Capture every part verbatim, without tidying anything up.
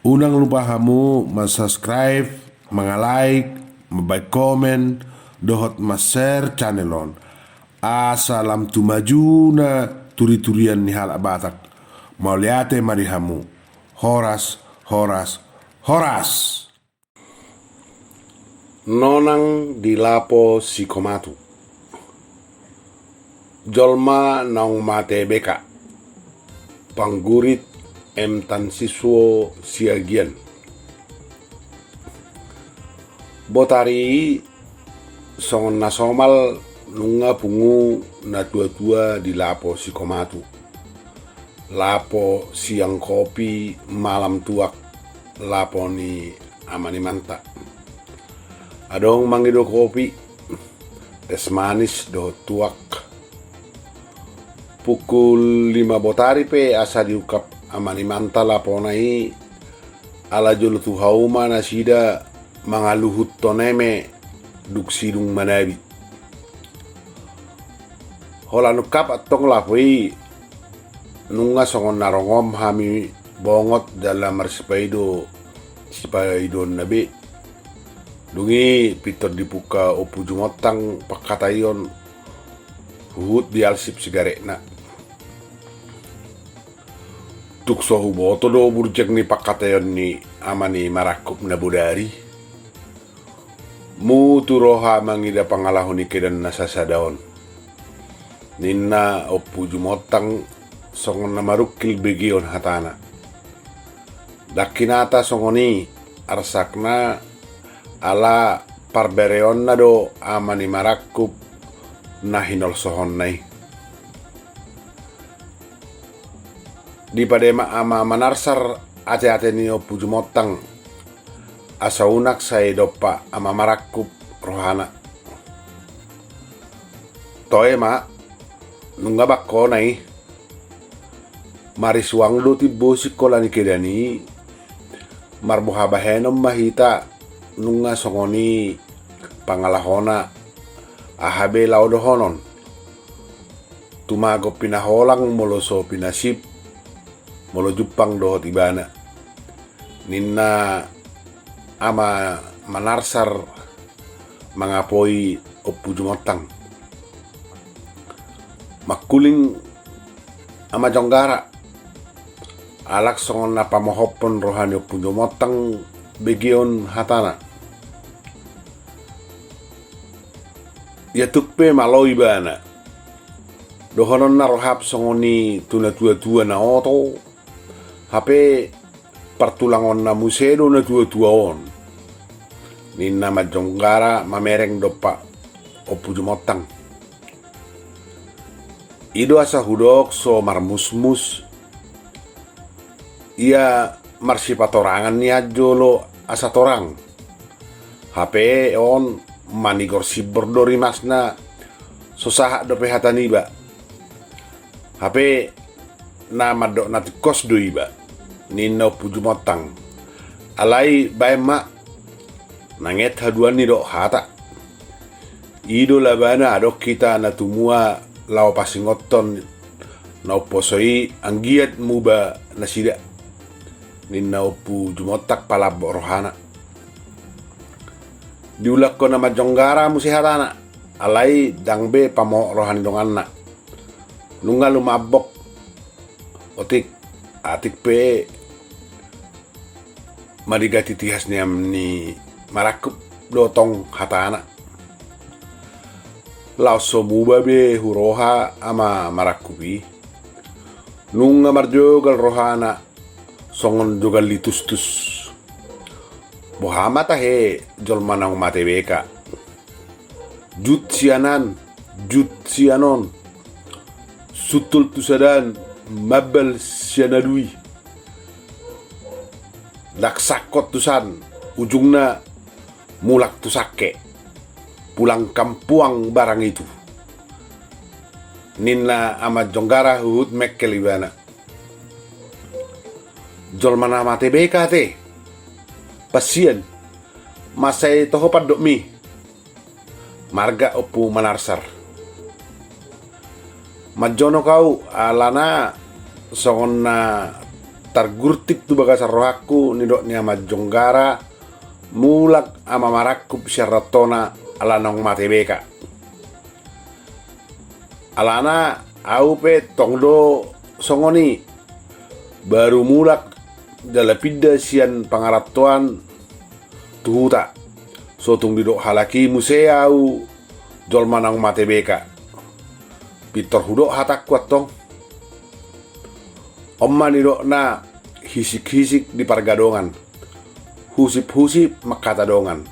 Unang lupa hamu mansubscribe, mangalike, mambaen komen, dohot manshare channel on. Asa lam tu majuna turiturian ni halak Batak. Mauliate ma di hamu. Horas, horas, horas! Nonang di Lapo Sikomatu. Jolma naung mate beka. Panggurit M. Tansiswo Siagian. Botari i songon na somal nunga pungu natuatua di Lapo Sikomatu. Lapo siang kopi, malam tuak, lapo ni amanimanta. Adong mangido kopi, teh manis dohot tuak. Pukul lima botari pe asa diungkap amanimanta lapona i, ala jolo tu hauma nasida mangaluhuthon eme dung sidung manabi. Holan ungkap antong lapo i, nunga songon na rongom hami bongot jala marsipaido sipaidoonna be. Dung i pintor dibuka Ompu Jumontang pangkataion, huhut dialsip sigaretna. Tung so huboto do burjek ni pangkataion ni ama ni marangkup na bodari. Mutu roha mangida pangalaho ni kedan na sasada on, ninna Ompu Jumontang songon na marungkil begeon hatana. Ndang hinata songon i, arsakna ala parbereonna do ama ni marangkup na hinolsohonna i. Dipadema ama Manarsar ateate ni Ompu Jumontang, asa unang sai dompak ama marangkup rohana. Toe ma, nunga bangkona i. Marisuang do timbo singkola ni kedan i. Marboha bahenon ma hita, nunga songon i pangalahona, aha be laho dohonon. Tumagon pinaholang molo so pinasip, molo jumpang dohot ibana, ninna ama Manarsar mangapoi Ompu Jumontang. Mangkuling ama Jonggara, alak songon na pamohophon roha ni Ompu Jumontang begeon hatana. Ia tung pe malo ibana. Dohononna rohap songon i tu natuatua na oto, hape partulangonna muse do natuatua on, ninna ama Jonggara mamereng dompak Ompu Jumontang. I do asa hudok so marmusmus. Ia marsipatorangan nian jolo asa torang. Hape on manigor simbor do rimasna, so sahat dope hata niba. Hape na mandok na tingkos do iba, ninna Ompu Jumontang. Alai baen ma, nanget haduan ni dok hata. I do labana adong hita na tumua laho pasingothon na umposo i anggiat muba nasida, ninna Ompu Jumontang palambok rohana. Diulakkon ama Jonggara muse hatana, alai ndang be pamohot roha ni donganna. Nunga lumambok. Otik, atik pe madigati tihas ni ama ni marangkup do tong hatana. Laos so muba be huroha ama marangkup i. Nunga marjogal rohana songon jogal ni tustus. Boha ma tahe jolma naung mate beka. Jut sian an, jut sian on. Suntul tu sadaan, mambal sian adui. Ndang sangkot tu san, ujungna mulak tu sangke. Pulang kampuang barang itu, ninna ama Jonggara huhut mengkel ibana. Jolma na mate beka ate. Pasian, mansai toho pandokmi, marga Ompu Manarsar. Manjonok au alana songon na targurtik tu bagasan rohangku nidok ni Ama Jonggara, mulak Ama Marangkup sian rantona ala naung mate beka. Alana ahu pe tong do songon i, baru mulak jala pinda sian pangarantoan tu huta. So tung didok halak i muse ahu jolma naung mate beka. Pintor hudok hatangku antong. On ma nidokna, hisik-hisik di pargadongan, husip-husip mangkata dongan.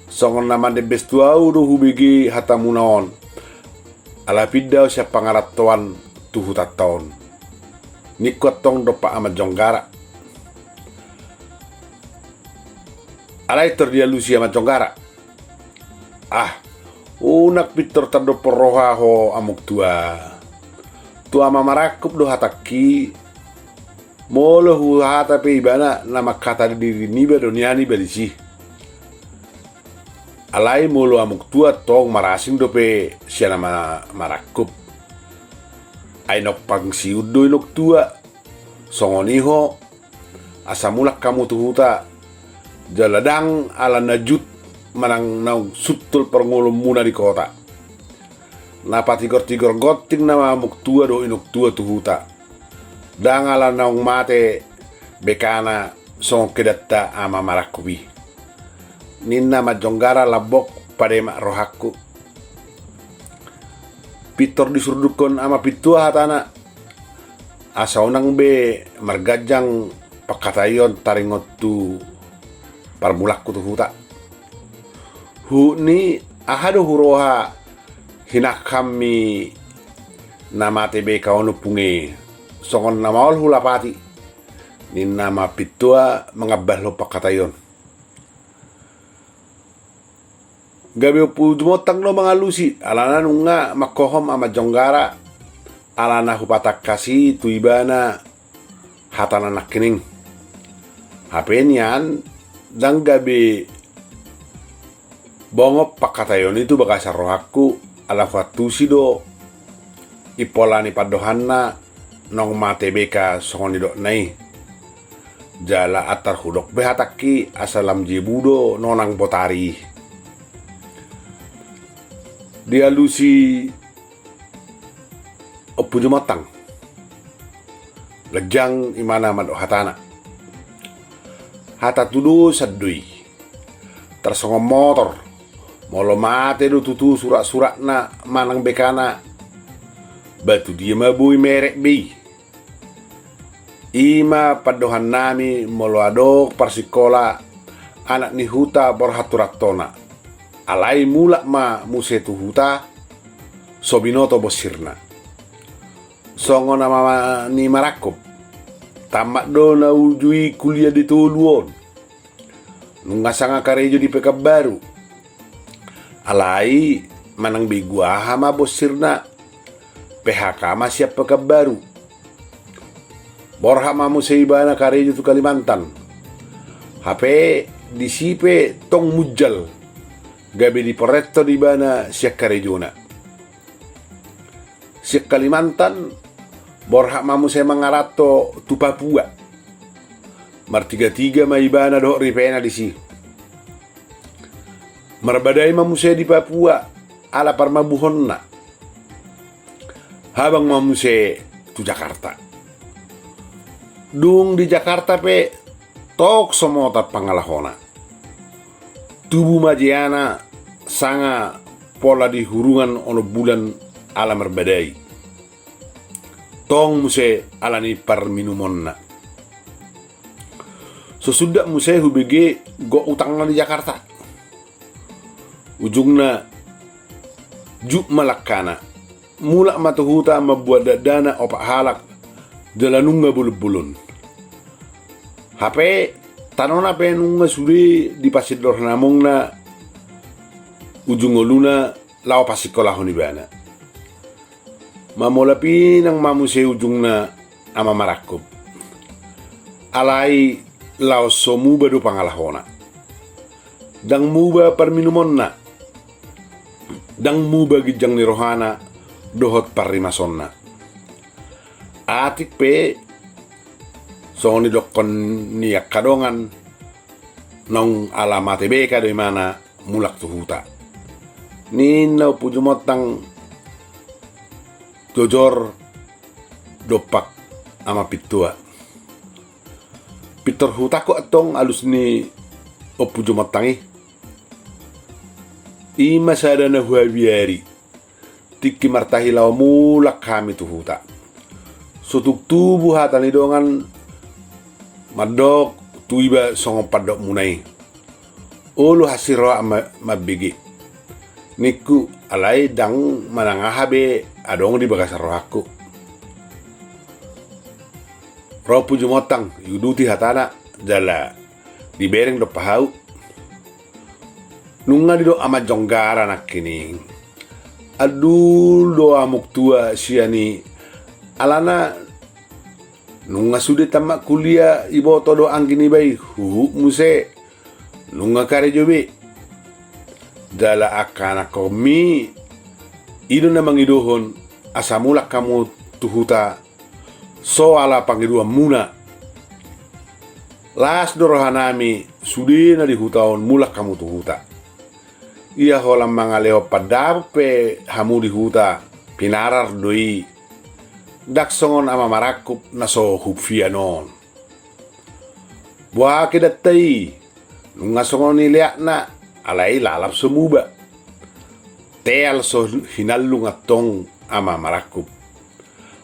Songon na mandembes tu ahu do hubege hatamuna on, ala pinda ahu sian pangarantoan tu hutanta on, ningku antong dompak Ama Jonggara. Alai tor dialusi Ama Jonggara. Ah, unang pintor tandophon roha ho amuk tua. Tu Ama Marangkup do hatangki, molo huhata pe ibana na mangkata diri niba do nian iba disi. Alai molo amuk tua tong marasing dope sian Ama Marangkup. Ai naung pangsiun do inong tua. Songon i ho, asa mulak hamu tu huta, jala ndang ala na jut manang naung suntul parngoluonmuna di kota. Na patigor-tigor gonting nama amuk tua dohot inong tua tu huta. Ndang ala naung mate bekana songon kedanta Ama Marangkup i. Ninna Ama Jonggara lambok pademak rohangku. Pintor disurdukhon Ama Pintua hatana, asa unang be marganjang pangkataion taringot tu parmulakku tu huta. Huhut ni aha do huroha hinangkanmi na mate beka on ompung i, songon na maol hulapati, ninna Ama Pintua mangambalhon pangkataion. Gabe Ompu Jumontang do mangalusi, alana nunga manghohom Ama Jonggara, alana hupatangkas i tu ibana hatana nangkining. Hape nian ndang gabe bongot pangkataion i tu bagasan rohangku, ala huantusi do impola ni pandohanna naung mate beka songon nidokna i. Jala antar hudok be hatangki asa lam jebu do nonang botari i. Dialusi Ompu Jumontang. Ganjang ibana mandok hatana. Hata tudosan do i. Tarsongon motor. Molo mate do tutu surak-surakna manang bekana, ba tu dia ma boi merek be i. I ma pandohannami molo adong parsingkola anak ni huta borhat tu rantona. Alai mulak ma muse tu huta, so binoto bonsirna. Songon Ama ni Marangkup, tamat do na uju i kuliah di tolu on. Nunga sanga karejo di Pekanbaru. Alai manang begu aha ma bonsirna, P H K ma sian Pekanbaru. Borhat ma muse ibana karejo tu Kalimantan. Hape disi pe tong munjal, gabe diporethon ibana sian karejona. Sian Kalimantan, borhat ma muse mangaranto tu Papua. Martiga-tiga ma ibana dohot ripena disi. Marbadai ma muse di Papua ala parmabuhonna. Habang ma muse tu Jakarta. Dung di Jakarta pe tong so motar pangalahona. Tubu ma jeana sanga pola di hurungan onom bulan ala marbadai. Tong muse ala ni parminumonna. So sundat muse hubege gok utangna di Jakarta. Ujungna jut ma langkana. Mulak ma tu huta mambuat dakdanak opat halak jala nunga bolon-bolon. Hape tanona pe nunga sude dipasindorhon amongna ujung ngoluna laho pasingkolahon ibana. Mamolap inang ma muse ujungna Ama Marangkup. Alai laos so muba do pangalahona. Ndang muba parminumonna. Ndang muba ginjang ni rohana dohot parrimasonna. Atik pe songon nidokkon ni angka dongan, naung ala mate beka do imana mulak tu huta. Ninna Ompu Jumontang, jojor dompak Ama Pintua. Pintor hutangkon antong alus ni Ompu Jumontang i. Ima sada na huabiari, tingki martahi laho mulak hami tu huta. So tung tubu hata ni dongan mandok tu iba songon pandokmuna i. Olo hansit roha ma-, mambege, ningku, alai ndang manang aha be adong di bagasan rohangku. Ro Ompu Jumontang, diuduti hatana, jala dibereng dompak ahu. Nunga didok Ama Jonggara nangkining, andul do amuk tua sian i, alana nunga sude tamat kuliah, iboto do anggi niba i huhut muse, nunga karejo be. Jala angka anakkonmi, i do na mangidohon asa mulak hamu tu huta, so ala pangidoanmuna. Las do rohanami sude na di huta on mulak hamu tu huta. Ia holan mangalehon pandapot pe hamu di huta, pinarar do i. Ndang songon ama marangkup na so hupian on. Boha kedanta i, nunga songon i leakna, alai lalap so muba. Teal so hinallung antong ama marangkup.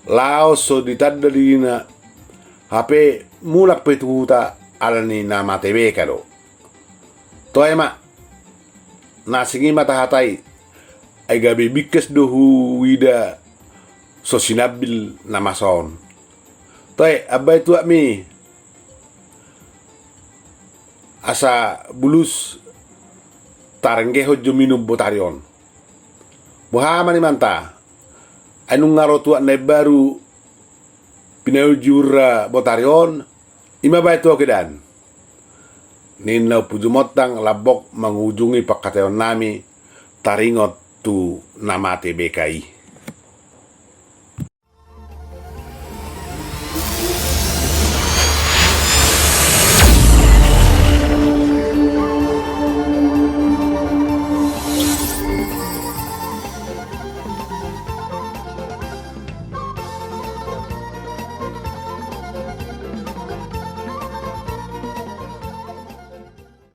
Laos so ditanda dirina, hape mulak pe tu huta ala ni na mate beka do. Toe ma, na asing i ma tahatai, ai gabe bingkes do huida so sinambil na masa on. Toe, ambai tuakmi, asa bulus tarenggehon jo minum botari on. Boha ma nimanta, ai nunga ro tuak na imbaru pinaujurra botari on, ima baen tu au kedan. Ninna Ompu Jumontang lambok mangujungi pangkataionnami taringot tu na mate beka i.